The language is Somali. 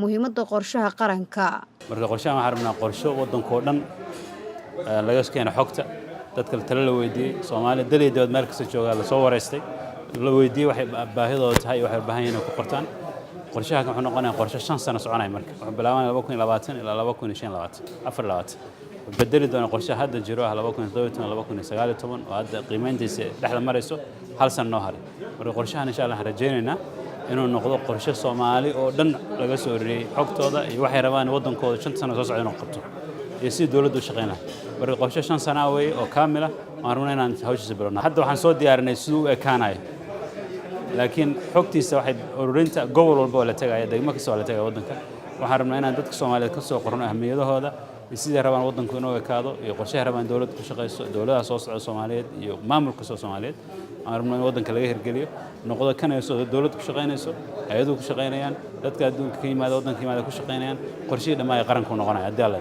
Muhiimadda qorshaha qaranka. Marka qorshahan waxaan rabnaa qorsho waddankoo dhan laga keeno xogta dadka, talo la weydiiyey, Soomaaliya dal iyo dibad meel kasta joogaa lasoo wareystay, la weydiiyey waxay baahidooda tahay iyo waxay u baahan yihiin inay ku qortaan. Qorshaha wuxuu noqonayaa qorshe 5 sano soconaya. Marka wuxuu bilaabanaya 2020 ilaa 2025, 24. Wuxuu bedeli doonaa qorshaha hadda jiro ah 2017, 2019, oo hadda qiimeyntiisa dhexda marayso, hal sano noo haray. Marka qorshahan, insha Allah, waxaan rajaynaynaa inuu noqdo qorshe Soomaali oo dhan laga soo ururiyey xogtooda iyo waxay rabaan waddankooda 5-ta sano soo socda inuu qabto iyo sidii dowladdu u shaqayn lahay. Marka qorshe 5 sana weeye oo kaamil ah. Waan rabnaa inaan hawshiisa bilowno. Hadda waxaan soo diyaarinay siduu u ekaanayo, laakiin xogtiisa waxay ururinta gobol walba oo la tegaya, degmo kasta oo la tegaya waddanka. Waxaan rabnaa inaan dadka Soomaaliyeed ka soo qorno ahmiyadahooda iyo siday rabaan waddanku inuu ekaado iyo qorshahay rabaan dowladda ku shaqayso, dowladaha soo socda Soomaaliyeed iyo maamulka soo Soomaaliyeed. Waxaan rabnaa in waddanka laga hirgeliyo, noqdo kanayso dowladda ku shaqaynayso, hay-aduhu ku shaqaynayaan, dadka adduunka ka yimaada, waddanka yimaada ku shaqaynayaan, qorshihii dhammaa ee qaranku noqonaya haddii Alla.